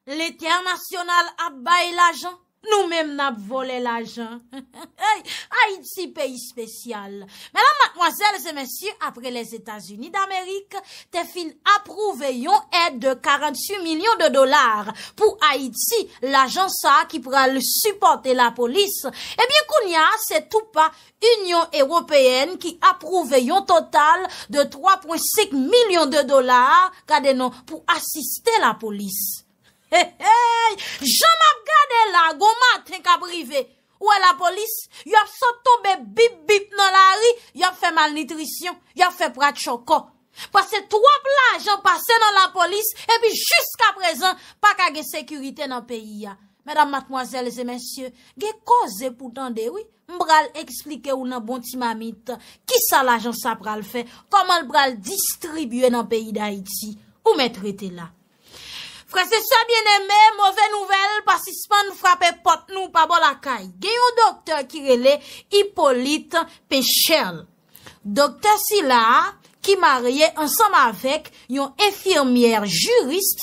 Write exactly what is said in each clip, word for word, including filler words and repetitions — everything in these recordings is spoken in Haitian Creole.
Lentènasyonal ap bay lajan, nou menm n ap vòlè lajan. Hey, Ayiti peyi espesyal. Medam, madmwazèl e mesye, apre Lèzetazini Damerik te fin apwouve yon èd de karanntuit milyon de dola pou Ayiti, lajan sa a ki pral sipòte lapolis, ebyen, kounye a, se tou pa Inyon Ewopeyèn ki apwouve yon total de twa pwen senk milyon de dola, gade non, pou asiste lapolis. Hey, hey! Jan m ap gade la, gon maten k ap rive. Ou wè lapolis, y ap sot tonbe bip bip nan lari, y ap fè malnitrisyon, y ap fè pratchòkò. Paske twòp lajan pase nan lapolis, epi jiskaprezan, pa ka gen sekirite nan peyi a. Medam, madmwazèl e mesye, gen koze pou tande, wi. M pral eksplike w nan bon ti mamit kisa lajan sa pral fè, kòman l pral distribye nan peyi Dayiti. Ou mèt rete la. Frè e sè byeneme, move nouvèl pa sispann frape pòt nou pa bò lakay. Gen yon doktè ki rele Hyppolite Péchel. Doktè sila a, ki marye ansanm avèk yon enfimyè jiris,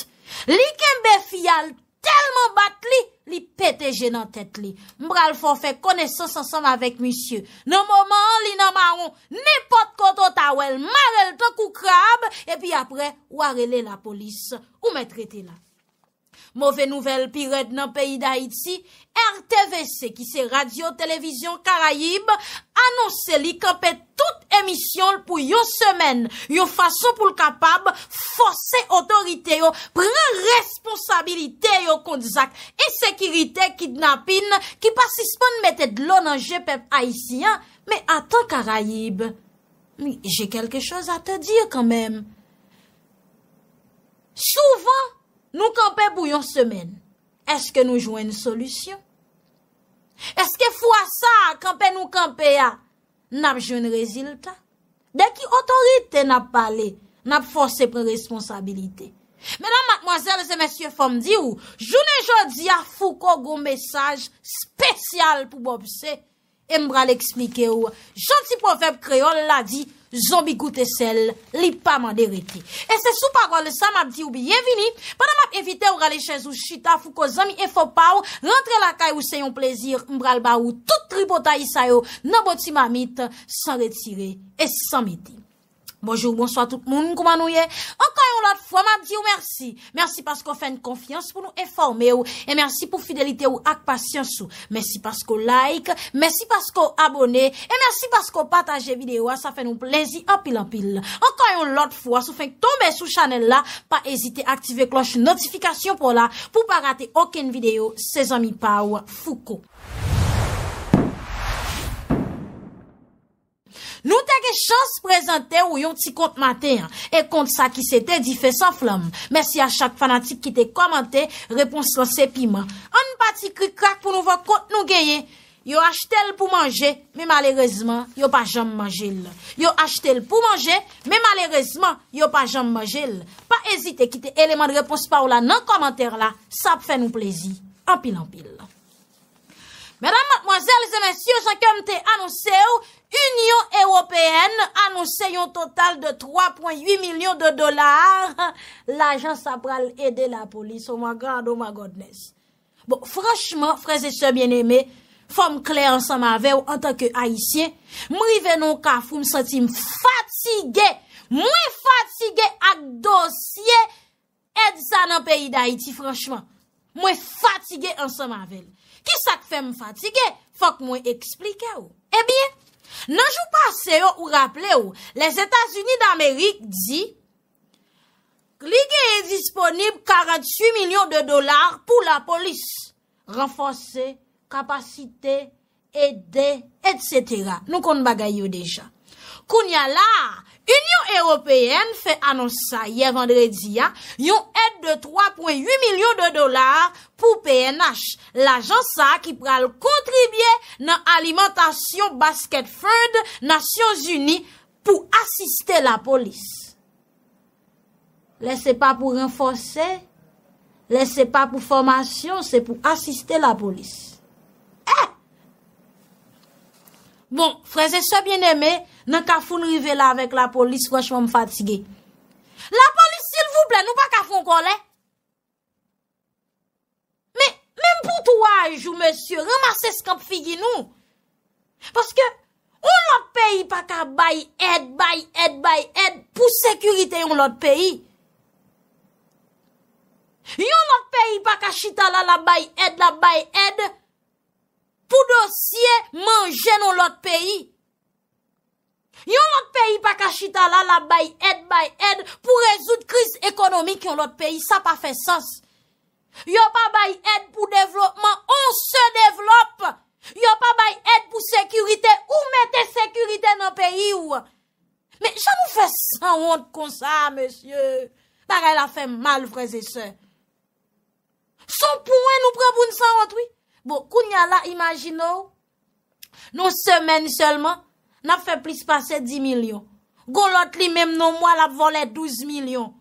li kenbe fi a, l tèlman bat li, li pete je nan tèt li. M pral fè w fè konesans ansanm avèk misye. Nan moman an, li nan mawon. Nenpòt kote w ta wè l, mare l tankou krab, epi apre, w a rele lapolis. Ou mèt rete la. Move nouvèl pi rèd nan peyi Dayiti, R T V C, ki se Radyo Televizyon Karayib, anonse li kanpe tout emisyon l pou yon semèn, yon fason pou l kapab fòse otorite yo pran responsabilite yo kont zak ensekirite, kidnapin, ki pa sispann mete dlo nan je pèp ayisyen an. Men atan, Karayib, j'ai quelque chose à te dire quand même. Souvan, nou kanpe pou yon semèn. Èske nou jwenn solisyon? Èske fwa sa a, kanpe nou kanpe a, n ap jwenn rezilta? De ki otorite n ap pale, n ap fòse pran responsabilite? Medam, madmwazèl e mesye, fò m di w, jounen jodi a, Fouco gon mesaj espesyal pou Bob C. E m pral eksplike w jan ti pwovèb kreyòl la di, zonbi goute sèl, li pa mande rete. E se sou pawòl sa m ap di w byenvini, pandan m ap envite w rale chèz ou chita, Fouco zanmi enfo pa w, rantre lakay ou se yon plezi, m pral ba ou tout tripotay sa yo nan bon ti mamit, san retire e san mete. Bonjou, bonswa tout moun, kouman nou ye? Ankò yon lòt fwa, m ap di w mèsi. Mèsi paske w fè n konfyans pou nou enfòme w. E mèsi pou fidelite w ak pasyans ou. Mèsi paske w like, mèsi paske w abone, e mèsi paske w pataje videyo a, sa fè nou plezi anpil, anpil. Ankò yon lòt fwa, si w fenk tonbe sou chanèl la, pa ezite aktive klòch notifikasyon pou w la, pou w pa rate okenn videyo, se zanmi pa w, Fouco. Nou te gen chans prezante w yon ti kont maten an, e kont sa ki se te dife san flanm. Mèsi a chak fanatik ki te kòmante, repons lan se piman. Ann pati krik krak pou nou wè kont nou genyen. Yo achte l pou manje, men malerezman, yo pa janm manje l. Yo achte l pou manje, men malerezman, yo pa janm manje l. Pa ezite kite eleman de repons pa w la nan kòmantè la, sa ap fè nou plezi. Anpil, anpil. Medam, madmwazèl e mesye, jan ke m te anonse w, Inyon Ewopeyèn anonse yon total de twa pwen uit milyon de dola. Lajan sa pral ede lapolis. Oh my God, oh my goodness. Bon, franchman, frè e sè byeneme, fò m klè ansanm avè w antanke Ayisyen. M rive nan yon kafou, m santi m fatige. Mwen fatige ak dosye èd sa nan peyi Dayiti, franchman. Mwen fatige ansanm avè l. Kisa k fè m fatige? Fòk mwen eksplike w. Ebyen, nan jou pase yo, ou raple w, Lèzetazini Damerik di li genyen disponib karanntuit milyon de dola pou lapolis, ranfòse kapasite, ede, etsetera. Nou konn bagay yo deja. Kounye a la a, Inyon Ewopeyèn fè anons sa yè vandredi a, yon èd de twa pwen uit milyon de dola pou P N H. Lajan sa a ki pral kontribye nan alimantasyon Basket Fund Nasyonzini pou asiste lapolis. Lè se pa pou ranfòse, lè se pa pou fòmasyon, se pou asiste lapolis. Eh! Bon, frè e sè byeneme, nan kafou n rive la avèk lapolis, franchman, m fatige. Lapolis, silvouplè, nou pa ka fè yon kòlè? Pou twa jou, mesye, ranmase eskanp figi nou. Paske yon lòt peyi pa ka bay èd, bay èd, bay èd pou sekirite yon lòt peyi. Yon lòt peyi pa ka chita la, l ap bay èd, l ap bay èd pou dosye manje nan lòt peyi. Yon lòt peyi pa ka chita la, l ap bay èd, bay èd pou rezoud kriz ekonomik yon lòt peyi. Sa pa fè sans. Yo pa bay èd pou devlopman, on se devlòp. Yo pa bay èd pou sekirite, ou mete sekirite nan peyi w. Men jan nou fè sanwont konsa, mesye? Bagay la fè mal, frè e sè. Se yon pwen nou pran pou n sanwont, wi. Bon, kounye a la, imajine w, nan semèn sèlman, n ap fè plis pase dis milyon. Gon lòt li menm nan mwa, l ap vòlè douz milyon.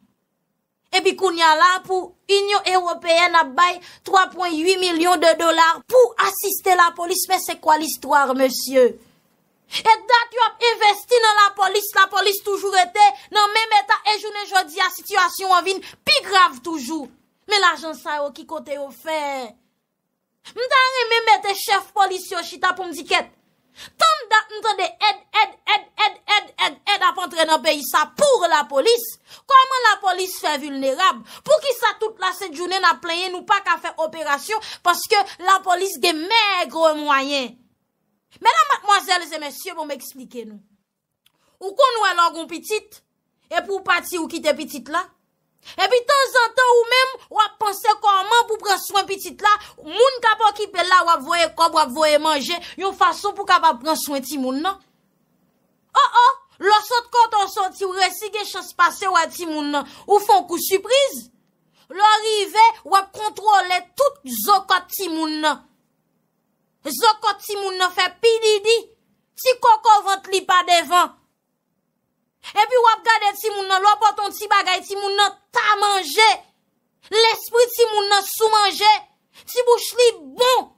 Epi kounye a la, pou Inyon Ewopeyèn ap bay twa pwen uit milyon de dola pou asiste lapolis, men se kwa listwa, mesye? E dat yo ap envesti nan lapolis, lapolis toujou rete nan menm eta, e jounen jodi a, sitiyasyon an vin pi grav toujou. Men lajan sa yo, ki kote yo fè? M ta renmen mete chèf polis yo chita pou m di kèt. Tann dat m tande èd, èd, èd, èd, èd, èd, èd ap antre nan peyi sa pou lapolis. Kòman lapolis fè vilnerab? Poukisa tout lasent jounen n ap plenyen nou pa ka fè operasyon paske lapolis gen mèg mwayen? Medam, madmwazèl e mesye, bon, m eksplike nou. Ou konn wè lè w gon pitit, epi w pati, ou kite pitit la. Epi tanzantan ou menm, w ap panse kòman pou pran swen pitit la, moun k ap okipe l la, w ap voye kòb, w ap voye manje, yon fason pou kapab pran swen timoun nan. O o, lè w sot kote w soti, w resi gen chans pase wè timoun nan, ou fè yon kou sipriz. Lè w rive, w ap kontwole tout zokòt timoun nan. Zokòt timoun nan fè pididi, ti koko vant li pa devan. Epi w ap gade timoun nan, lè w pote yon ti bagay, timoun nan ta manje. Lespri timoun nan sou manje. Ti bouch li bon.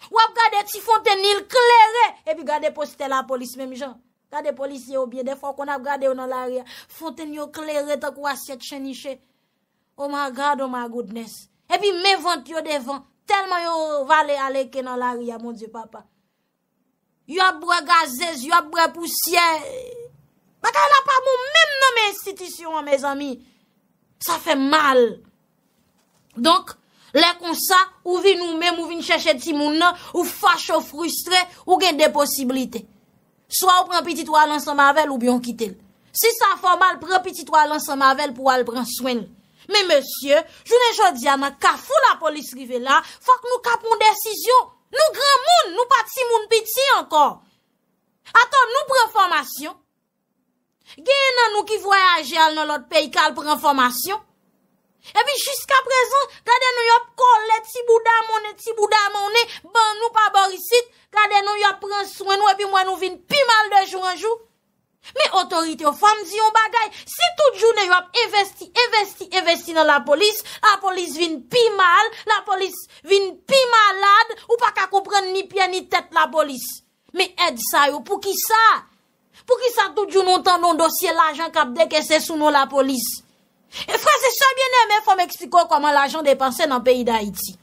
W ap gade ti fontenn li, l klere. Epi gade postè lapolis menm jan. Gade polisye yo byen. Dèfwa w konn ap gade yo nan lari a. Fontenn yo klere tankou asyèt chen niche. Oh my God, oh my goodness. Epi men vant yo devan. Tèlman yo vale aleke nan lari a, Bondye papa. Yo ap bwè gazez, yo ap bwè pousyè. Bagay la pa bon menm nan men enstitisyon an, mezanmi. Sa fè mal. Donk, lè konsa, ou vin ou menm, ou vin chèche timoun nan, ou fache, ou fristre, ou gen de posiblite. Swa ou pran pitit ou al ansanm avè l oubyen ou kite l. Si sa fè w mal, pran pitit ou al ansanm avè l pou w al pran swen l. Men mesye, jounen jodi a nan kafou lapolis rive la, fòk nou ka pran yon desizyon. Nou granmoun, nou pa timoun piti ankò. Atò nou pran fòmasyon. Genyen nan nou ki vwayaje al nan lòt peyi k al pran fòmasyon. Epi jiskaprezan, gade nou y ap kole ti bouda monnen, ti bouda monnen, ban nou pa bò isit, gade nou y ap pran swen nou epi m wè nou vin pi mal de jou an jou. Men otorite yo, fò m di yon bagay, si tout jounen yo ap envesti, envesti, envesti nan lapolis, lapolis vin pi mal, lapolis vin pi malad, ou pa ka konprann ni pye ni tèt lapolis. Men èd sa yo, poukisa? Poukisa tout jou nou tande yon dosye lajan k ap dekese sou non lapolis? E frè e sè byeneme, fò m eksplike w kòman lajan depanse nan peyi Dayiti.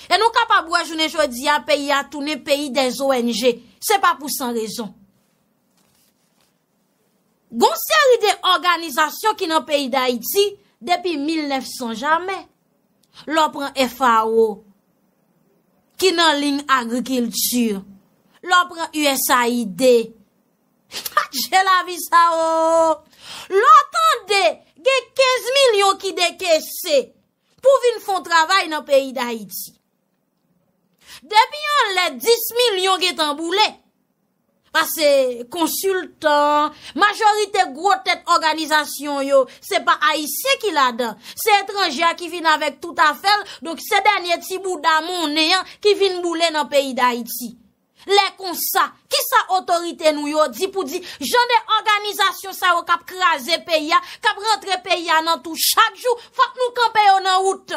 E nou kapab wè jounen jodi a, peyi a tounen peyi dè O N G. Se pa pou san rezon. Gon seri de òganizasyon ki nan peyi Dayiti depi mil nèf san jamè. Lè w pran F A O, ki nan liy agrikilti. Lè w pran U S A I D. Adje lavi sa o! Lè w tande gen kenz milyon ki dekese pou vin fè yon travay nan peyi Dayiti. Depi anlè dis milyon gentan boule. Pase konsiltan, majorite gwo tèt òganizasyon yo, se pa ayisyen ki ladan. Se etranje a ki vin avèk tout afè l, donk se dènye ti bouda monnen an ki vin boule nan peyi Dayiti. Lè konsa, kisa otorite nou yo di pou di jan de òganizasyon sa yo k ap kraze peyi a, k ap rantre peyi a nan tou chak jou, fòk nou kanpe yo nan wout?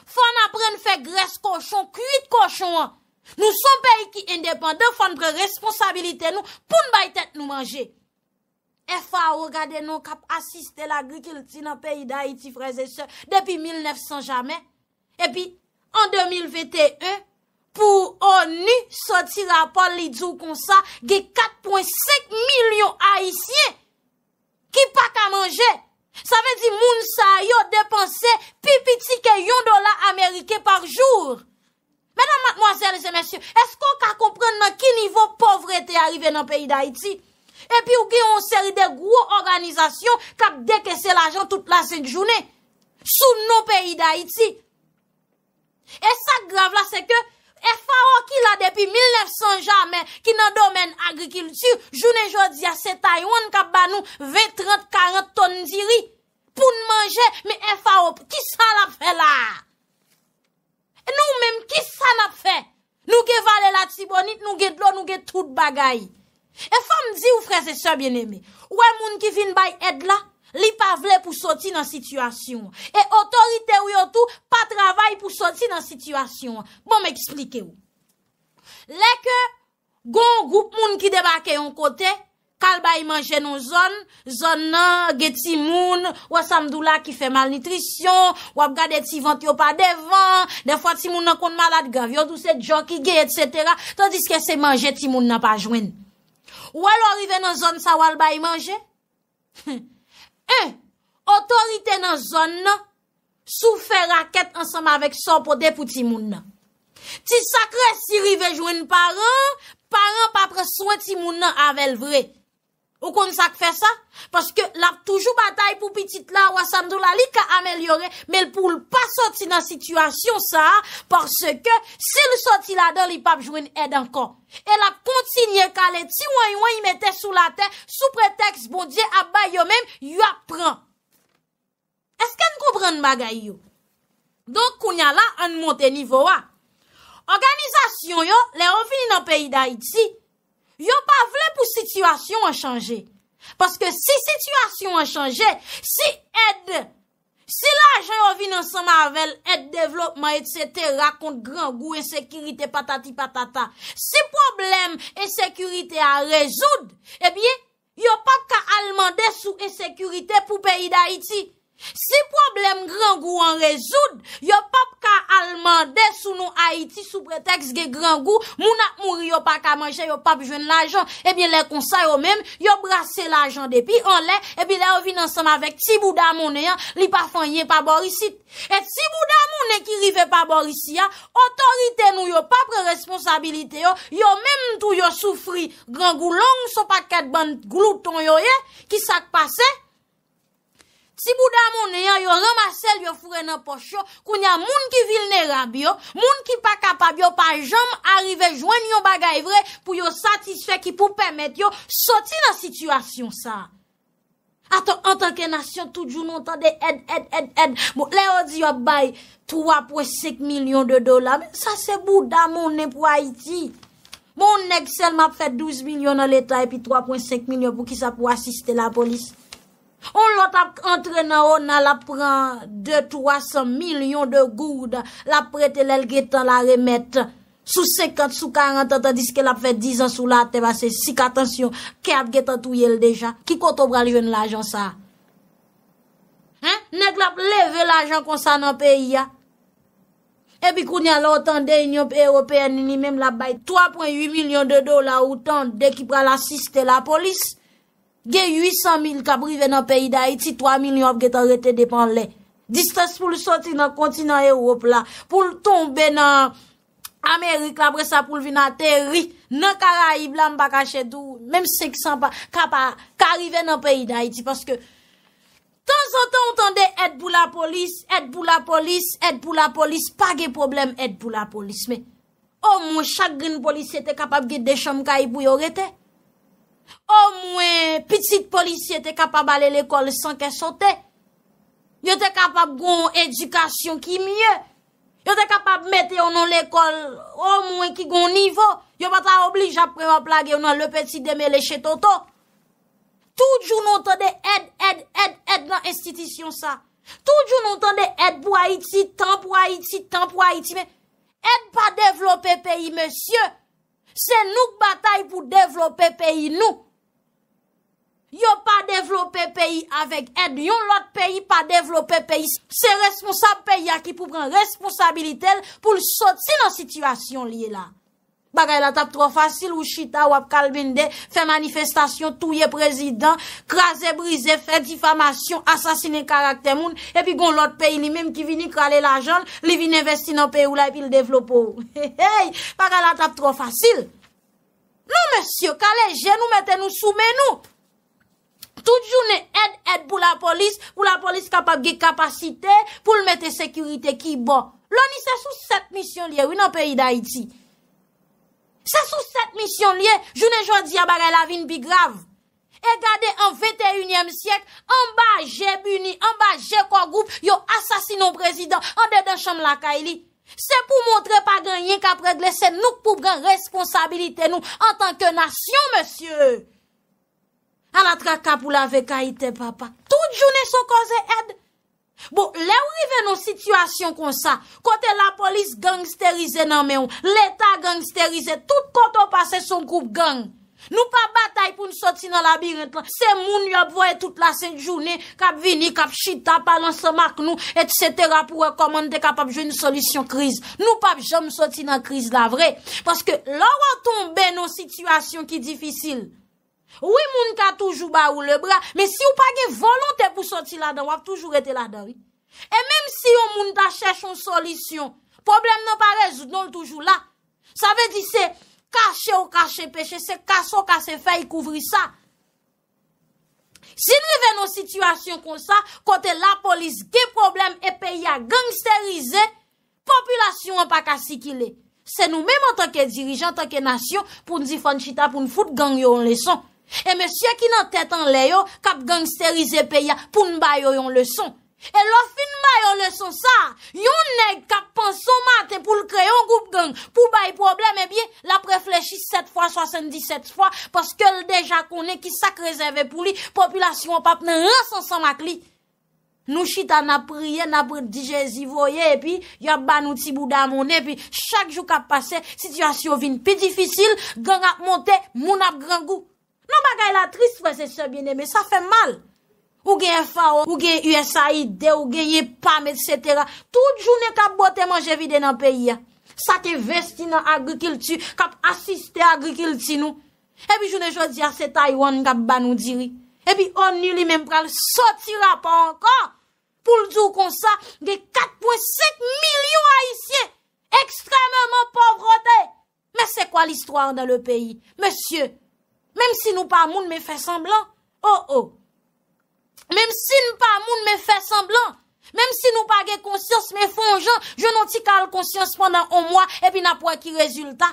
Fò n aprann fè grès kochon, kwit kochon an. Nou se yon peyi ki endepandan, fò n pran responsabilite nou pou n bay tèt nou manje. F A O, gade non, k ap asiste lagrikilti nan peyi Dayiti, frè e sè, depi mil nèf san jamè. Epi, an de mil venteyen pou ONU soti rapò l, li di w konsa, gen kat pwen senk milyon Ayisyen ki pa ka manje. Sa vle di moun sa yo depanse pi piti ke yon dola ameriken pa jou. Medam, madmwazèl e mesye, èske w ka konprann nan ki nivo povrete a rive nan peyi Dayiti? Epi w gen yon seri de gwo òganizasyon k ap dekese lajan tout lasent jounen sou non peyi Dayiti. E sa k grav la, se ke F A O ki la depi mil nèf san jamè, ki nan domèn agrikilti, jounen jodi a, se Taiwan k ap ba nou ven, trant, karant tòn diri pou n manje, men F A O, ki sa l ap fè la a? Nou menm, ki sa n ap fè? Nou gen Vale Latibonit, nou gen dlo, nou gen tout bagay. E fò m di w, frè e sè byeneme, ou wè moun ki vin bay èd la, li pa vle pou soti nan sitiyasyon an. E otorite w yo tou pa travay pou soti nan sitiyasyon an. Bon, m eksplike w. Lè ke gon gwoup moun ki debake yon kote, k al bay manje nan zòn, zòn nan gen timoun, wè sa m di w la, ki fè malnitrisyon, w ap gade ti vant yo pa devan, dèfwa timoun nan konn malad grav, yo di w se djò ki gen, etsetera, tandiske se manje timoun nan pa jwenn. Ou wè lè w rive nan zòn sa, w al bay manje? En, otorite nan zòn nan, si w fè rakèt ansanm avèk sa w pote pou timoun nan. Ti sa k resi rive jwenn paran an, paran an pa pran swen timoun nan avè l vre. Ou konn sa k fè sa? Paske l ap toujou batay pou pitit la, wè sa m di w la, li ka amelyore, men l pou l pa soti nan sitiyasyon sa a, paske si l soti ladan, li p ap jwenn èd ankò. E l ap kontinye kale ti wanywanny mete sou latè, sou pretèks Bondye ap bay, yo menm, y ap pran. Èske n konprann bagay yo? Donk, kounye a la, ann monte nivo a. Òganizasyon yo, lè yo vini nan peyi Dayiti, yo pa vle pou sitiyasyon an chanje. Paske si sitiyasyon an chanje, si èd, si lajan yo vin ansanm avè l, èd devlopman, etsetera, kont grangou, ensekirite, patati patata, si pwoblèm ensekirite a rezoud, ebyen, yo p ap ka al mande sou ensekirite pou peyi Dayiti. Si pwoblèm grangou an rezoud, yo p ap ka al mande sou non Ayiti sou pretèks gen grangou, moun ap mouri, yo pa ka manje, yo p ap jwenn lajan. Ebyen, lè konsa, yo menm, yo brase lajan depi anlè, epi lè yo vin ansanm avèk ti bouda monnen an, li pa fè anyen pa bò isit. E ti bouda monnen ki rive pa bò isi a, otorite nou yo pa pran responsabilite yo, yo menm tou yo soufri grangou long, se yon pakèt bann glouton yo ye, ki sa k pase? Ti bouda monnen an, yo ranmase l, yo foure nan pòch yo. Kounye a, moun ki vilnerab yo, moun ki pa kapab yo, pa janm arive jwenn yon bagay vre pou yo satisfè, ki pou pèmèt yo soti nan sitiyasyon sa a. Atò, antanke nasyon, tout jou nou tande èd, èd, èd, èd. Bon, lè yo di yo ap bay twa pwen senk milyon de dola, men sa se bouda monnen pou Ayiti. Bon, yon nèg sèlman ap fè douz milyon nan Leta epi twa pwen senk milyon pou kisa? Pou asiste lapolis. Yon lòt ap antre nan ona, l ap pran de, twa san milyon de goud, l ap prete lè l gen tan l a remèt. Sou senkant, sou karant an, tandiske l ap fè diz an sou latè, pase sik atansyon, kè ap gentan touye l deja. Ki kote w pral jwenn lajan sa a? Hen? Nèg la ap leve lajan konsa nan peyi a. Epi kounye a, lè w tande Inyon Ewopeyèn li menm l ap bay twa pwen uit milyon de dola, ou tande ki pral asiste lapolis. Gen uit san mil k ap rive nan peyi Dayiti, twa milyon ap gentan rete depi anlè. Distans pou l soti nan kontinan Ewòp la, pou l tonbe nan Amerik la, apre sa pou l vin ateri nan Karayib la, m pa kache di w, menm senk san pa, ka pa, ka rive nan peyi Dayiti, paske tanzantan ou tande èd pou lapolis, èd pou lapolis, èd pou lapolis, pa gen pwoblèm èd pou lapolis, men omwen chak grenn polisye te kapab gen de chanm kay pou yo rete. Omwen pitit polisye te kapab ale lekòl san kè sote. Yo te kapab gen yon edikasyon ki mye. Yo te kapab mete yo nan lekòl omwen ki gen yon nivo. Yo pa ta oblije apre yo ap lage yo nan le peti demele chez Toto. Tout jou nou tande èd, èd, èd, èd nan enstitisyon sa. Tout jou nou tande èd pou Ayiti, tan pou Ayiti, tan pou Ayiti. Men èd pa devlope peyi, mesye. Se nou k batay pou devlope peyi nou. Yo pa devlope peyi avèk èd yon lòt peyi, pa devlope peyi. Se responsab peyi a ki pou pran responsabilite l pou l soti nan sitiyasyon l ye la. Bagay la t ap twò fasil, ou chita, w ap kalbende, fè manifestasyon, touye prezidan, kraze brize, fè difamasyon, asasinen karaktè moun, epi gon lòt peyi li menm ki vini krale lajan l, li vin envesti nan peyi w la epi l devlope w. Hey, bagay la t ap twò fasil. Non, mesye, kale je nou, mete nou sou men nou. Tout jounen èd, èd pou lapolis, pou lapolis kapab gen kapasite pou l mete sekirite ki bon. Loni se sou sèt misyon li ye, wi, nan peyi Dayiti. Se sou sèt misyon li ye, jounen jodi a bagay la vin pi grav. E gade an venteyinyèm syèk, anba je BINUH, anba je Core Group, yo asasinen yon prezidan andedan chanm lakay li. Se pou montre pa gen anyen k ap regle, se nou k pou pran responsabilite nou antanke nasyon, mesye. Ala traka pou lave kay tè papa. Tout jounen se yon koze èd. Bon, lè w rive nan yon sitiyasyon konsa, kote lapolis gangsterize nan men w, Leta gangsterize, tout kote w pase se yon gwoup gang. Nou pa batay pou n soti nan labirent lan. Se moun y ap voye tout lasent jounen, k ap vini, k ap chita, pale ansanm ak nou, etsetera, pou wè kòman n te kapab jwenn solisyon kriz. Nou p ap janm soti nan kriz la vre. Paske lè w tonbe nan yon sitiyasyon ki difisil, wi, moun ka toujou ba ou lebra, men si w pa gen volonte pou soti ladan, w ap toujou rete ladan, wi. E menm si yon moun ta chèche yon solisyon, pwoblèm nan pa rezoud, non, l toujou la. Sa vle di se kache w kache peche, se kase w kase fèy kouvri sa. Si n rive nan yon sitiyasyon konsa, kote lapolis gen pwoblèm e peyi a gangsterize, popilasyon an pa ka sikile. Se nou menm antanke dirijan, antanke nasyon, pou n di fò n chita, pou n fout gang yo yon leson. E mesye ki nan tèt anlè yo, k ap gangsterize peyi a, pou n ba yo yon leson. E lè w fin ba yo leson sa a, yon nèg k ap panse yon maten pou l kreye yon gwoup gang, pou bay pwoblèm, ebyen, l ap reflechi sèt fwa, swasanndisèt fwa, paske l deja konnen ki sa k rezève pou li, popilasyon an p ap nan rans ansanm ak li. Nou chita, n ap priye, n ap di Jezi voye, epi y ap ba nou ti bouda monnen, epi chak jou k ap pase, sitiyasyon vin pi difisil, gang ap monte, moun ap grangou. Non, bagay la tris, frè e sè byeneme, sa fè mal. Ou gen F A O, ou gen U S A I D, ou genyen pam, etsetera. Tout jounen k ap bwote manje vide nan peyi a. Sa k envesti nan agrikilti, k ap asiste agrikilti nou. Epi jounen jodi a, se Taiwan k ap ba nou diri. Epi onu li menm pral soti rapò ankò pou l di w konsa, gen kat pwen senk milyon Ayisyen ekstrèmeman pòvreté. Mais c'est quoi l'histoire dans le pays? Mesye, menm si nou pa moun, men fè sanblan. Oh, oh. Menm si n pa moun, men fè sanblan. Menm si nou pa gen konsyans, men fè yon jan, jwenn yon ti kal konsyans pandan yon mwa, epi n ap wè ki rezilta.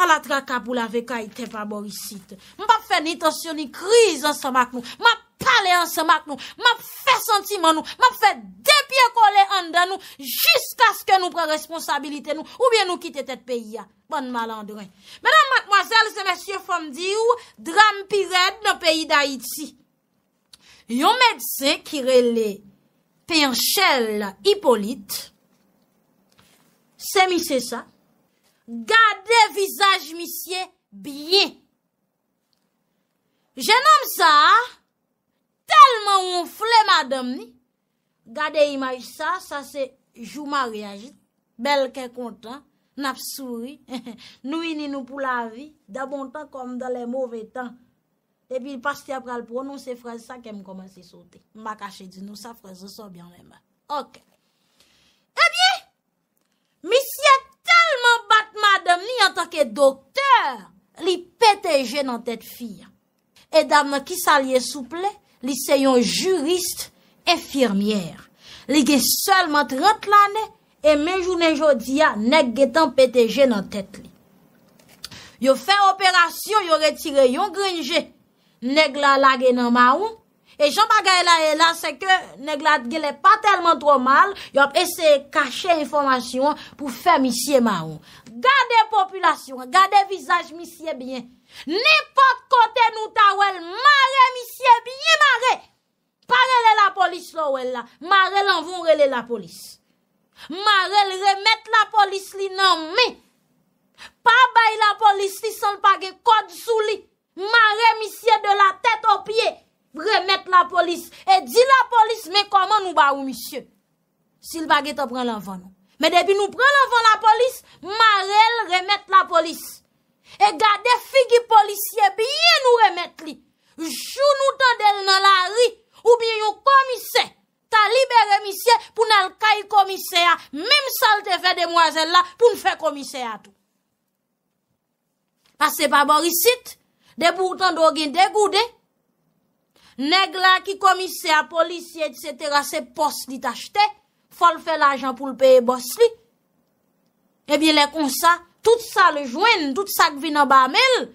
Ala traka pou lave kay tè pa bò isit. M p ap fè ni tansyon ni kriz ansanm ak nou. M ap pale ansanm ak nou. M ap fè santiman nou. M ap fè depyekole anndan nou jiskaske nou pran responsabilite nou oubyen nou kite tèt peyi a. Bann malandren. Medam, madmwazèl e mesye, fò m di w, dram pi rèd nan peyi Dayiti. Yon medsen ki rele Penchel Hyppolite, se misye sa. Gade vizaj misye byen. Jenòm sa a tèlman wonfle madanm ni. Gade imaj sa, sa se jou maryaj li. Bèl kè kontan, n ap souri. Nou ini nou pou lavi, dans bon temps comme dans les mauvais temps. Depi pastè a pral pwononse fraz sa, kè m kòmanse sote. M pa kache di nou sa, frères et sœurs bien-aimés. Ok. Ebyen, misye tèlman bat madanm li antanke doktè, li pete je nan tèt fi a. E dam nan, kisa l ye souple? Li se yon jiris enfimyè. Li gen sèlman trant lane, e men jounen jodi a, nèg gentan pete je nan tèt li. Yo fè operasyon, yo retire yon grenn je. Nèg la lage nan mawon. E jan bagay la ye la, se ke nèg la genlè pa tèlman twò mal, yo ap eseye kache enfòmasyon an pou fè misye mawon. Gade popilasyon an, gade vizaj misye byen. Nenpòt kote nou ta wè l, mare misye byen mare. Pa rele lapolis lè w wè l la. Mare l anvan w rele lapolis. Mare l, remèt lapolis li nan men. Pa bay lapolis li san l pa gen kòd sou li. Mare misye de la tèt o pye, remèt lapolis, e di lapolis men kòman nou ba ou misye. Si l pa gentan pran l anvan nou. Men depi nou pran l anvan lapolis, mare l, remèt lapolis. E gade figi polisye byen nou remèt li. Jou nou tande l nan lari, oubyen yon komisè ta libere misye pou n al kay komisè a, menm sa l te fè demwazèl la, pou n fè komisè a tou. Pase pa bò isit, depi w tande w gen de gouden, nèg la ki komisè a, polisye, etsetera, se pòs li t achte, fò l fè lajan pou l peye bòs li. Ebyen, lè konsa, tout sa l jwenn, tout sa k vin anba men l,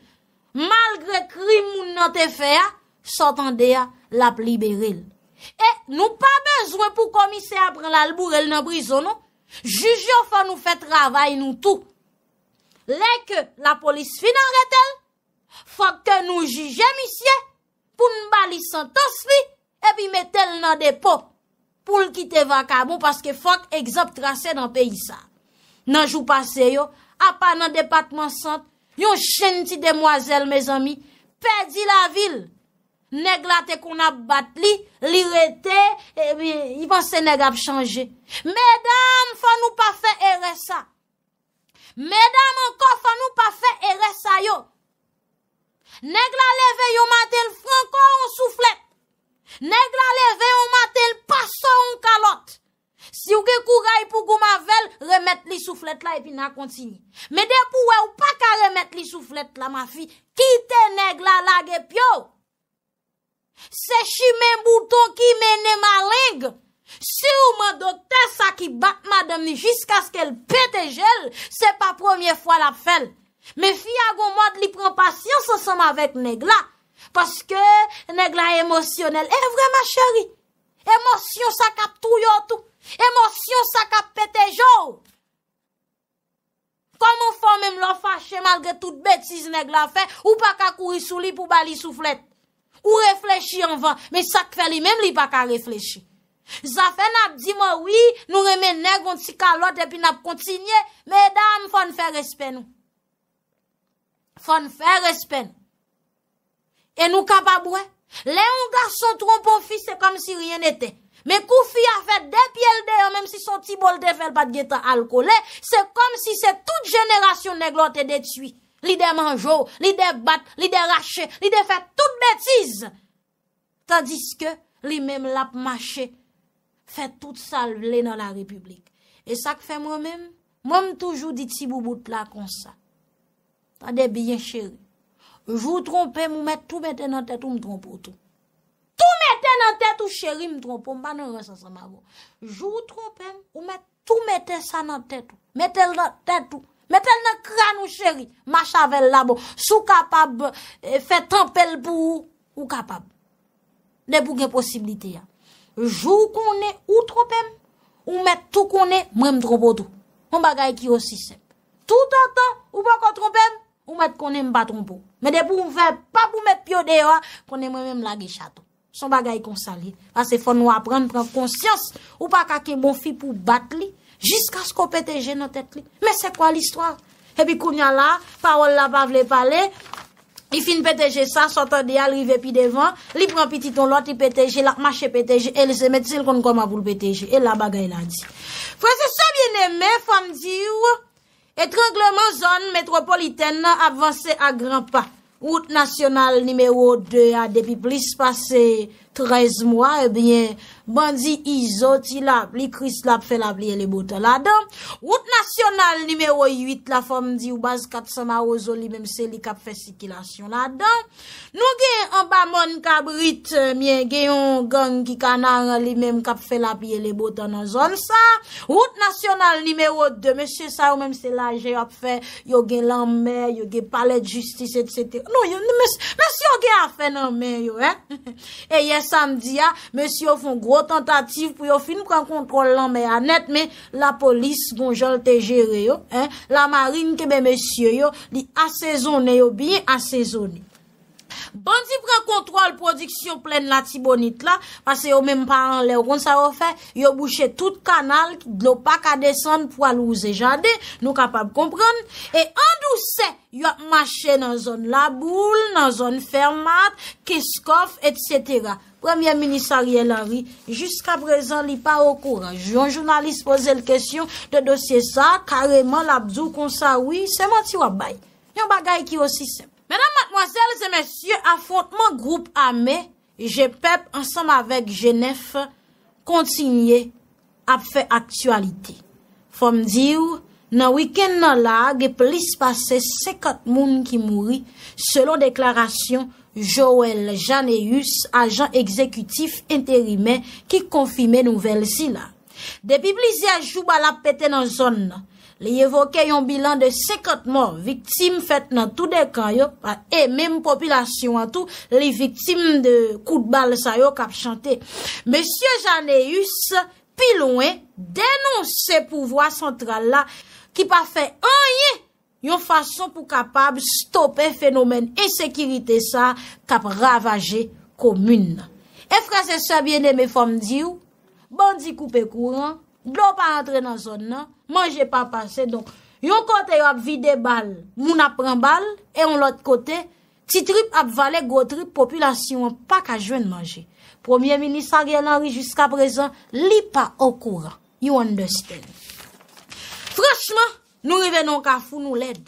malgre krim moun nan te fè a, sa w tande a, l ap libere l. E nou pa bezwen pou komisè a pran l al boure l nan prizon, non. Jij yo, fò nou fè travay nou tou. Lè ke lapolis fin arete l, fòk ke nou jije misye pou n ba li santans li epi mete l nan depo pou l kite vakabon, paske fòk egzanp trase nan peyi sa. Nan jou pase yo, apa nan depatman Sant, yon jenn ti demwazèl, mezanmi, pèdi lavi l. Nèg la te konn ap bat li, li rete, epi li panse nèg ap chanje. Medam, fò nou pa fè erè sa. Medam ankò, fò nou pa fè erè sa yo. Nèg la leve yon maten, l franko yon souflèt. Nèg la leve yon maten, l pase yon kalòt. Si w gen kouray pou goumen avè l, remèt li souflèt la epi n a kontinye. Men depi w wè w pa ka remèt li souflèt la, mafi, kite nèg la lage pye w. Se chimen bouton ki mennen maleng. Siman doktè sa ki bat madanm ni jiskaske l pete je l, se pa premye fwa l ap fè l. Men fi a gon mòd li pran pasyans ansanm avèk nèg la. Paske nèg la emosyonèl. E vre ma chérie. Emosyon sa k ap touye w tou. Emosyon sa k ap pete je w. Kòman fè w menm lè w fache malgre tout betiz nèg la fè, ou pa ka kouri sou li pou ba li souflèt? Ou reflechi anvan, men sa k fè li menm li pa ka reflechi. Zafè n ap di mwen wi, nou renmen nèg yon ti kalòt epi n ap kontinye, medam, fò n fè respè nou. Fò n fè respè nou. E nou kapab wè. Lè yon gason twonpe yon fi, se kòmsi ryen nete. Men kou fi a fè de pye l deyò, menm si se yon ti bo l te fè, l pa t gentan al kole, se kòmsi se tout jenerasyon nèg la w te detwi. Li de manje w, li de bat, li de rache, li de fè tout betiz. Tandiske li menm l ap mache, fè tout sa l vle nan la repiblik. E sa k fè mwen menm, mwen m toujou di ti boubout la konsa. Tande byen, cheri. Jou w twonpe m, ou mèt tou mete nan tèt ou m twonpe w tou. Tou mete nan tèt ou, cheri, m twonpe w, m pa nan rans ansanm avè w. Jou w twonpe m, ou mèt tou mete sa nan tèt ou. Mete l nan tèt ou. Mete l nan kràn ou, cheri. Mache avè l la bon. Si w kapab, eh, fè tanpe l pou ou, ou kapab. Depi w gen posiblite a. Jou w konnen ou twonpe m, ou mèt tou konnen mwen m twonpe w tou. Yon bagay ki osi senp. Toutotan ou poko twonpe m, ou mèt konnen m pa twonpe w. Men depi w fè pa pou met pye w deyò a, konnen mwen menm lage chat ou. Se yon bagay konsa l ye. Pase fò nou aprann pran konsyans. Ou pa ka kenbe yon fi pou bat li, jiskaske w pete je nan tèt li. Mais c'est quoi l'histoire? Epi kounye a la, pawòl la pa vle pale, li fin pete je sa, sa w tande a, l rive pi devan, li pran pitit yon lòt, li pete je, l ap mache pete je, e l se medsen, l konn kòman pou l pete je. E la bagay la di. Frè e sè byeneme, fò m di w, etrangleman zòn metwopolitèn nan ap vanse a gran pa. Wout nasyonal nimewo de a, depi plis pase trèz mwa, ebyen, bandi Izo, ti lapli, Krisla ap fè lapli e le botan ladan. Wout nasyonal nimewo uit la, fò m di w, baz kat san Mawozo, li menm se li k ap fè sikilasyon ladan. Nou gen anba mòn Kabrit, ebyen, gen yon gang ki Kanaran, li menm k ap fè lapli e le botan nan zòn sa. Wout nasyonal nimewo de, mesye sa yo menm se laje y ap fè, yo gen lanmè, yo gen palè de jistis, etsetera. Non, yo, mes-, mesye yo gen afè nan men yo, en. E yè samdi a, mesye yo fè yon gwo tantativ pou yo fin pran kontwòl lanmè a nèt, men lapolis gon jan l te jere yo, en. Lamarin kenbe mesye yo, li asezonnen yo, byen asezonnen. Bandi pran kontwòl pwodiksyon Plèn Latibonit la, paske yo menm pa anlè, ou konn sa yo fè? Yo bouche tout kanal, dlo pa ka desann pou al wouze jaden, nou kapab konprann. E an dousè, y ap mache nan zòn Laboul, nan zòn Fèmat, Kenskòf, etsetera. Premye minis Ariel Henry, jiskaprezan, li pa okouran. Yon jounalis poze l kesyon de dosye sa a, kareman, l ap di w konsa, wi, se manti w ap bay. Yon bagay ki osi senp. Medam, madmwazèl e mesye, afwontman gwoup ame G pèp ansanm avèk G nèf kontinye ap fè aktyalite. Fò m di w, nan wikenn nan la a, gen plis pase senkant moun ki mouri, selon deklarasyon Joël Janéus, ajan egzekitif enterimè, ki konfime nouvèl sila. Depi plizyè jou bal ap pete nan zòn nan. Li evoke yon bilan de senkant mò, viktim fèt nan tou de kan yo, pa, e menm popilasyon an tou, li viktim de kout bal sa yo k ap chante. Mesye Janéus, pi lwen, denonse pouvwa santral la ki pa fè anyen yon fason pou kapab stope fenomèn ensekirite sa k ap ravaje komin nan. E frè e sè byeneme, fò m di w, bandi koupe kouran, dlo pa antre nan zòn nan, manje pa pase. Donk, yon kote yo ap vide bal, moun ap pran bal, e yon lòt kote, ti trip ap vale gwo trip, popilasyon an pa ka jwenn manje. Premye minis Ariel Henry, jiskaprezan, li pa okouran. You understand? Franchman, nou rive nan yon kafou, nou lèd.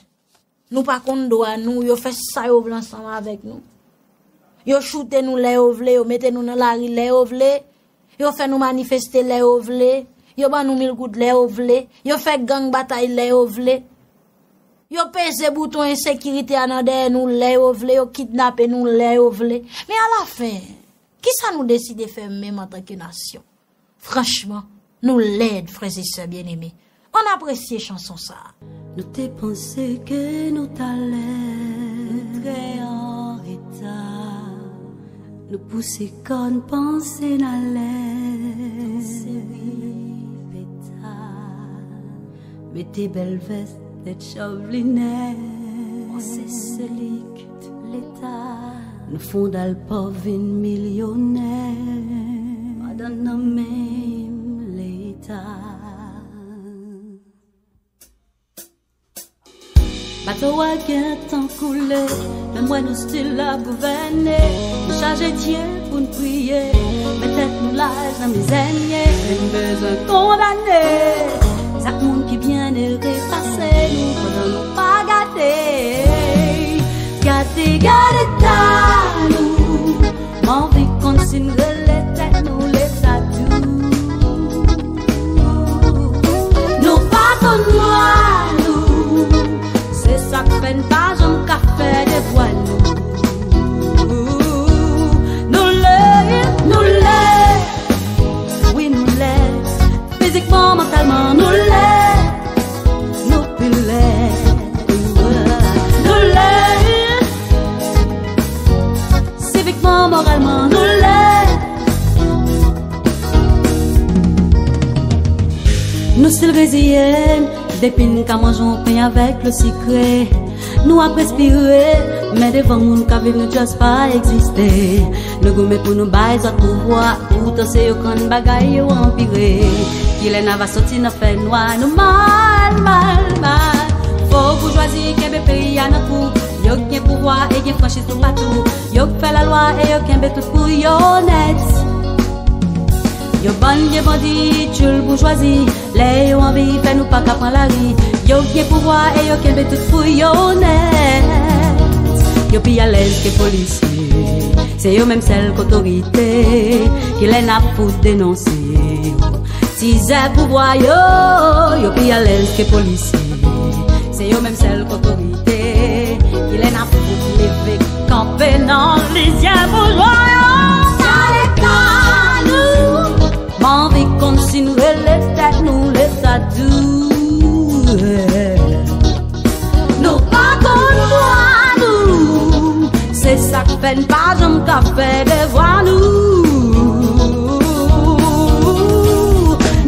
Nou pa konn dwa nou, yo fè sa yo vle ansanm avèk nou. Yo choute nou lè yo vle, yo mete nou nan lari lè yo vle, yo fè nou manifeste lè yo vle, yo ban nou mil goud lè yo vle, yo fè gang batay lè yo vle. Yo peze bouton ensekirite a nan dèyè nou lè yo vle, yo kidnape nou lè yo vle. Men alafen, kisa nou deside fè menm antanke nasyon? Franchman, nou lèd, frè e sè byeneme. Ann apresye chanson sa a. Nou te panse ke nou t alèz. Nou trè an reta. Nou pouse kò n panse n alèz. Seri peta. Mete bèl vès, tèt chòv, linèt. Panse se li k leta. Nou fondal pòv vin milyonè. Pandan nan menm leta. Bato a gentan koule, men m wè nou still ap gouvène. Nou chaje Dye pou n priye, men tèt nou laj nan mizè n ye. Men n bezwen kondane, zak moun ki byen ere pase nou, pandan nou pa gade. Gade, gade ta nou. M anvi konn si n rele tèt nou leta dou. Nou pa konn dwa nou. Se sa k fè n pa janm ka fè devwa nou. Nou lèd, nou lèd, wi nou lèd. Fizikman, mantalman, nou lèd. Nou pi lèd. Nou lèd. Sivikman, moralman, nou lèd. Nou still reziye n, depi n ka manje yon pen avèk dlo sikre. Nou ap respire, men devan moun k ap viv nou just pa egziste. Nou goumen pou nou bay zòt pouvwa, poutan se yo k rann bagay yo anpire. Kilè n a va soti nan fènwa, nou mal, mal, mal. Fo boujwazi kenbe peyi a nan kou. Yo gen pouvwa e gen franchiz toupatou. Yo k fè lalwa e yo kenbe tout pou yo nèt. Yo bann vye bandi, tchoul boujwazi. Lè yo anvi fè nou pa ka pran lari. Yo gen pouvwa e yo kenbe tout pou yo nèt. Yo pi alèz ke polisye. Se yo menm sèl k otorite. Kilè n ap fout denonse yo? Tizè pouvwa yo, yo pi alèz ke polisye. Se yo menm sèl k otorite. Kilè n ap fout leve kanpe nan lizyè boujwa yo? Sa leta nou. M anvi konn si n rele tèt nou leta dou. Nou pa konn dwa nou. Se sa k fè n pa janm ka fè devwa nou.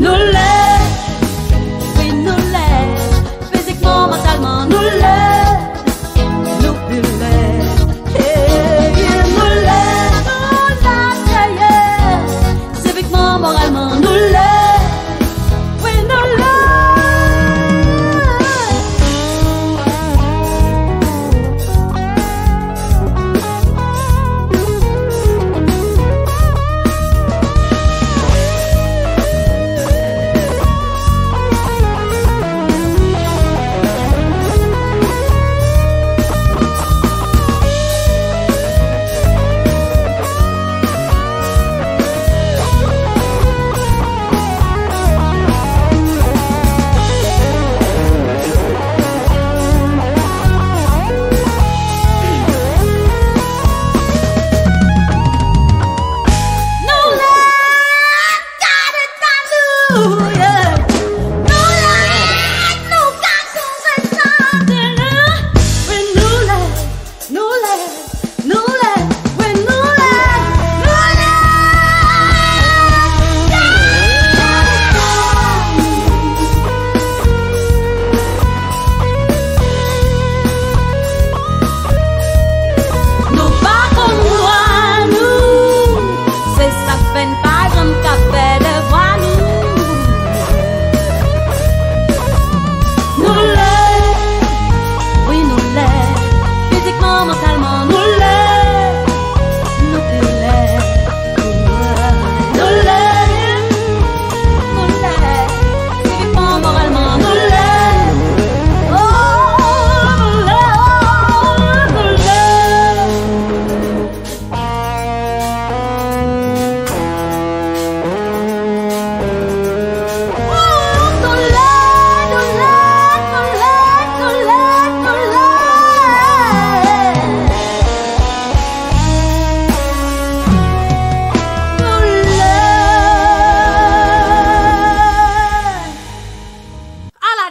Nou lèd, wi nou lèd. Fizikman, mantalman, nou lèd. Nou pi lèd. Hey,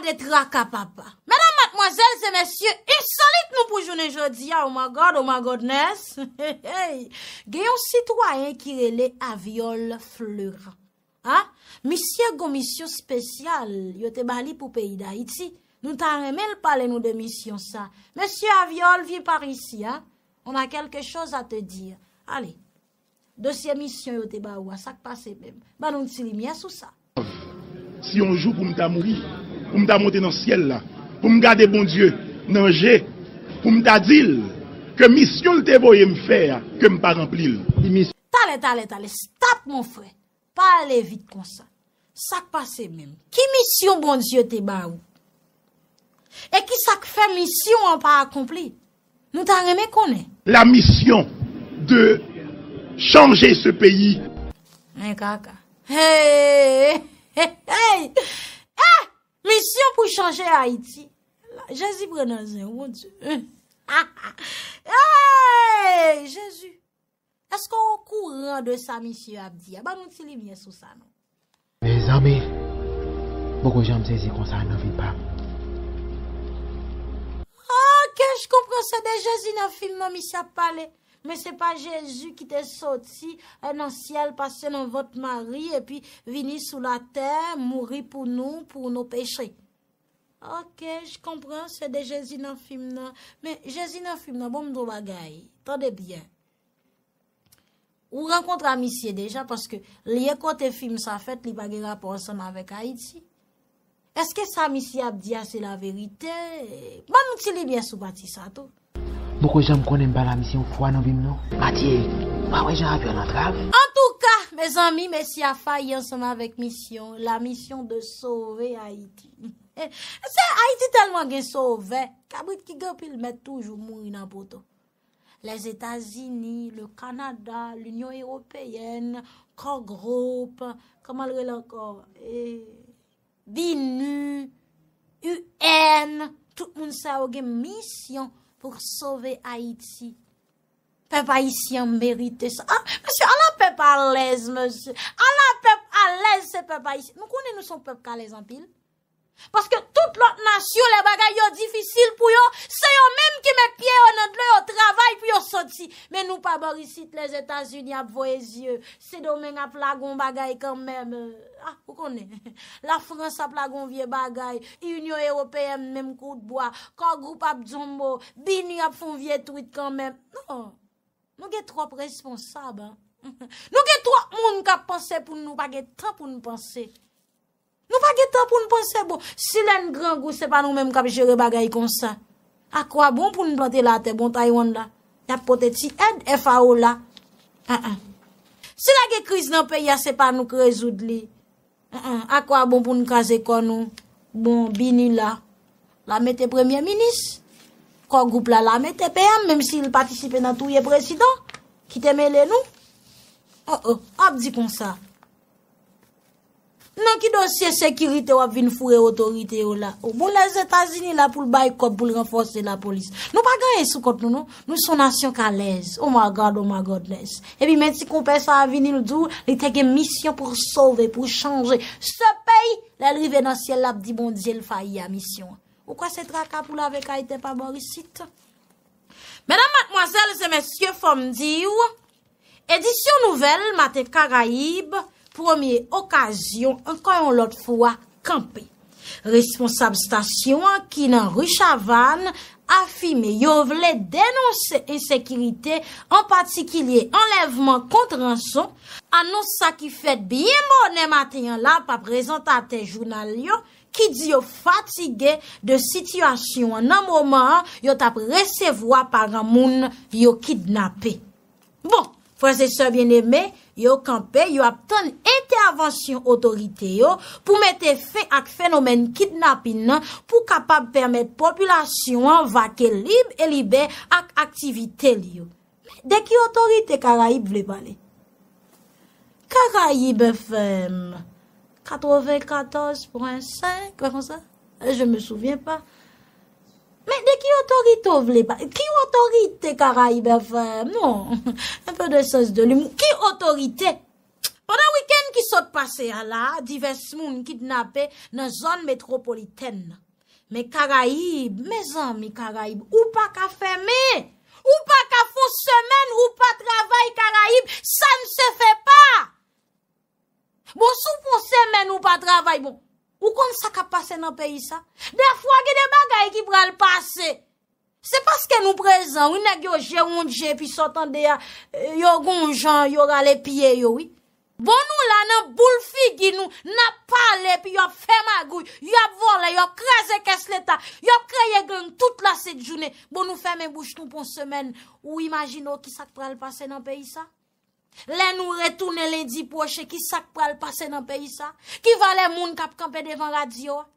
De traka papa. Medam, madmwazèl e mesye, ensolit nou pou jounen jodi a, oh my God, oh my goodness. Hey, hey. Gen yon sitwayen ki rele Aviol Fleuran. Ha? Misye gon misyon espesyal yo te ba li pou peyi Dayiti. Nou ta renmen l pale nou de misyon sa. Mesye Aviol, vyen par isi, ha? On a quelque chose à te dire. Ale. Dosye misyon yo te ba ou a, sa k pase menm? Ban nou ti limyè sou sa. Si yon jou pou m ta mouri, pou m ta monte nan syèl la, pou m gade Bondye nan je, pou m ta di l ke misyon l te voye m fè a, ke m pa ranpli l. Talè, talè, talè, stop, mon frè. Pa ale vit konsa. Sa k pase menm? Ki misyon Bondye te ba ou? E ki sa k fè misyon an pa akonpli? Nou ta renmen konnen. La mission de changer ce pays. Men kaka. Hey! Hey! Hey! Eh! Misyon pou chanje Ayiti. Jezi pran nan zen, Bondye. Hey! Jezi. Èske w okouran de sa misye ap di a? Ban nou ti limyè sou sa non. Mezanmi, m poko janm sezi konsa nan vi pa m. Ok, je comprends, se de Jezi nan fim nan misye ap pale. Men se pa Jezi ki te soti eh, nan syèl, pase nan vant Mari, epi vini sou latè, mouri pou nou, pou nos péchés. Ok, je comprends, se de Jezi nan fim nan. Men Jezi nan fim nan, bon m di w bagay. Tande byen. Ou rankontre a misye deja paske lye kote fim sa fèt li pa gen rapò ansanm avèk Ayiti. Èske sa misye ap di a se laverite? Ban nou ti limyè sou pati sa tou. M poko janm konnen m pa la misye yon fwa nan vi m non. Matye, pa wè jan avyon an antrav. Antouka, mezanmi, mesye a fayi ansanm avèk misyon, la mission de sauver Haïti. Se Ayiti tèlman gen sovè, kabrit ki gen pil mèt toujou mouri nan poto. Lèzetazini, le Kanada, Linyon Ewopeyèn, Core Group, kòman l rele ankò? E, BINUH, U N, tout moun sa yo gen misyon pou sove Ayiti. Pèp ayisyen an merite sa. Ah, mesye, ala pèp alèz, mesye. Ala pèp alèz, se pèp ayisyen. Nou konnen nou se yon pèp k alèz anpil. Paske tout lòt nasyon, lè bagay yo difisil pou yo, se yo menm ki met pye yo nan dlo, yo travay pou yo soti. Men nou pa bò isit, Lèzetazini ap voye zye, Sendomeng ap lage yon bagay kanmenm. Ah, ou konnen, Lafrans ap lage yon vye bagay, Inyon Ewopeyèn menm kout bwa, Core Group ap di yon mo, BINUH ap fè yon vye twit kanmenm. Non, nou gen twòp responsab, en. Nou gen twòp moun k ap panse pou nou, nou pa gen tan pou nou panse. Nou pa gen tan pou n panse bon. Si lè n grangou se pa nou menm k ap jere bagay konsa, akwabon pou n plante latè bon Taiwan la? Y ap pote ti èd F A O la. An an. Si lè gen kriz nan peyi a se pa nou k rezoud li. An an. Akwabon pou n kraze kò nou? Bon, BINUH la. L a mete premye minis. Core Group la, l a mete P M, menm si l patisipe nan touye prezidan ki te mele nou. Oh oh, w ap di konsa. Nan ki dosye sekirite w ap vin foure otorite yo la? O bon, Lèzetazini la pou l bay kòb pou l ranfòse lapolis. Nou pa gen anyen sou kont nou non. Nou se yon nasyon k alèz. Oh my God, oh my goodness. Epi men ti konpè sa a vini l di w li te gen misyon pou sove, pou chanje se peyi. Lè l rive nan syèl l ap di Bondye l fayi a misyon an. Ou kwè se traka pou l avèk Ayiten pa bò isit? Medam, madmwazèl e mesye, fò m di w, Edisyon nouvèl Maten Karayib, premye okazyon ankò yon lòt fwa kanpe. Responsab stasyon an ki nan ri Chavann afime yo vle denonse ensekirite, an patikilye anlèvman kont ranson, anons sa ki fèt byen bonè maten an la pa prezantatè jounal yo ki di yo fatige de sitiyasyon an nan moman an yo t ap resevwa pa granmoun yo kidnape. Bon, frè e sè byeneme, yo kanpe, yo ap tann entèvansyon otorite yo pou mete fen ak fenomèn kidnapin nan pou kapab pèmèt popilasyon an vake lib e libè ak aktivite li yo. Men de ki otorite Karayib vle pale? Karayib F M katrevenkatòz pwen senk, pa konsa? Je me souviens pas. Men de ki otorite w vle pa? Ki otorite Karayib F M? Non. Un peu de sens de l'humour. Ki otorite? Pandan wikenn Ki sot pase a la, divès moun kidnape nan zòn metwopolitèn nan. Men Karayib, mezanmi, Karayib, ou pa ka fèmen, ou pa ka fè yon semèn ou pa travay Karayib, ça ne se fait pas. Bon, si w fè yon semèn ou pa travay, bon, ou konn sa k ap pase nan peyi sa? Dèfwa gen de bagay ki pral pase. Se paske nou prezan, wi, nèg yo je wondje, epi sa w tande a, yo gon jan yo rale pye yo, wi. Bon, nou la nan boul figi nou, n ap pale, epi y ap fè magouy, y ap vòlè, y ap kraze kès leta, y ap kreye gang tout lasent jounen. Bon, nou fèmen bouch nou pou yon semèn, ou imajine w ki sa k pral pase nan peyi sa? Lè nou retounen lendi pwochen, ki sa k pral pase nan peyi sa? Ki valè moun k ap kanpe devan radyo a?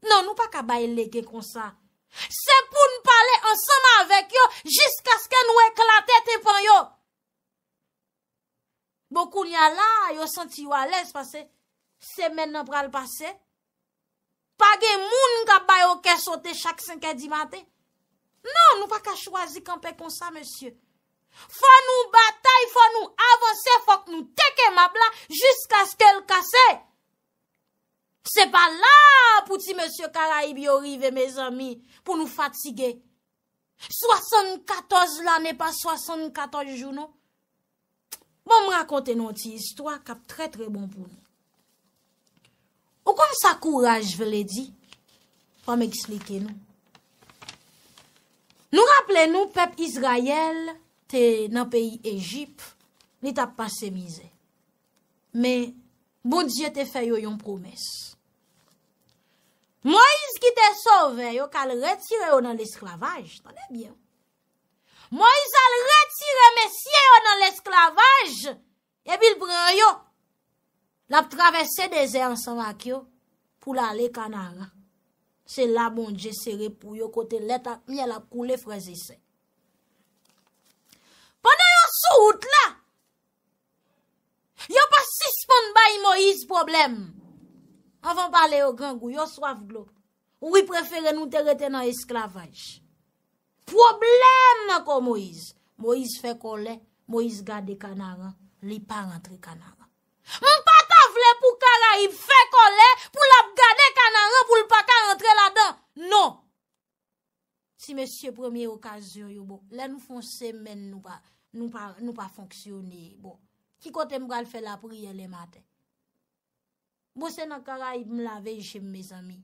Non, nou pa ka bay lege konsa. Se pou n pale ansanm avèk yo jiskaske nou eklate tenpan yo. Bon, kounye a la, yo santi yo alèz paske semèn nan pral pase. Pa gen moun k ap ba yo kè sote chak senk è di maten. Non, nou pa ka chwazi kanpe konsa, mesye. Fò nou batay, fò nou avanse, fòk nou teke mab la jiskaske l kase. Se pa la pou ti mesye Karayib yo rive, mezanmi, pou nou fatige. Swasannkatòz lane pa swasannkatòz jou, non. Bon, m rakonte nou yon ti istwa k ap trè, trè bon pou nou. Ou konn sa kouraj vle di? Fò m eksplike nou. Nou raple nou, pèp Izrayèl te nan peyi Ejip, li t ap pase mizè. Men, Bondye te fè yo yon pwomès. Moyiz ki te sove yo, k al retire yo nan lesklavaj, tande byen. Moyiz al retire mesye yo nan lesklavaj, epi l pran yo. L ap travèse dezè ansanm ak yo pou l ale Kanaran. Se la Bondye sere pou yo, kote lèt ak myèl ap koule, frè e sè. Pandan yo sou wout la, yo pa sispann bay Moyiz pwoblèm. Anvan pale, yo grangou, yo swaf dlo. Wi, prefere nou te rete nan esklavaj. Pwoblèm nan kò Moyiz. Moyiz fè kòlè, Moyiz gade Kanaran, li pa rantre Kanaran. M pa ta vle pou Karayib fè kòlè, pou l ap gade Kanaran, pou l pa ka rantre ladan. Non. Ti mesye, premye okazyon yo, bon, lè nou fè yon semèn, nou pa, nou pa, nou pa fonksyone, bon, ki kote m pral fè lapriyè lè maten? Bon, se nan Karayib m lave je m, mezanmi.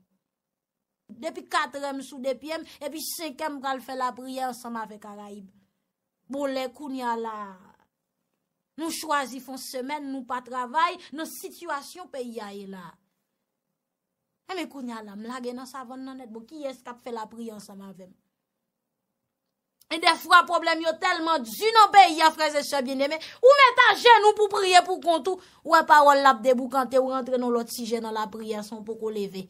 Depi katrè m sou de pye m, epi senkè m pral fè lapriyè ansanm avèk Karayib. Bon, lè kounye a la, nou chwazi fè yon semèn, nou pa travay, nan sitiyasyon peyi a ye la. Enben, kounye a la, m lage nan savann nan nèt. Bon, kiyès k ap fè lapriyè ansanm avè m? E dèfwa, pwoblèm yo tèlman di nan peyi a, frè e sè byeneme, ou met ajenou pou priye pou kont ou, ou wè pawòl la ap deboukante, ou rantre nan lòt sijè nan lapriyè san w poko leve.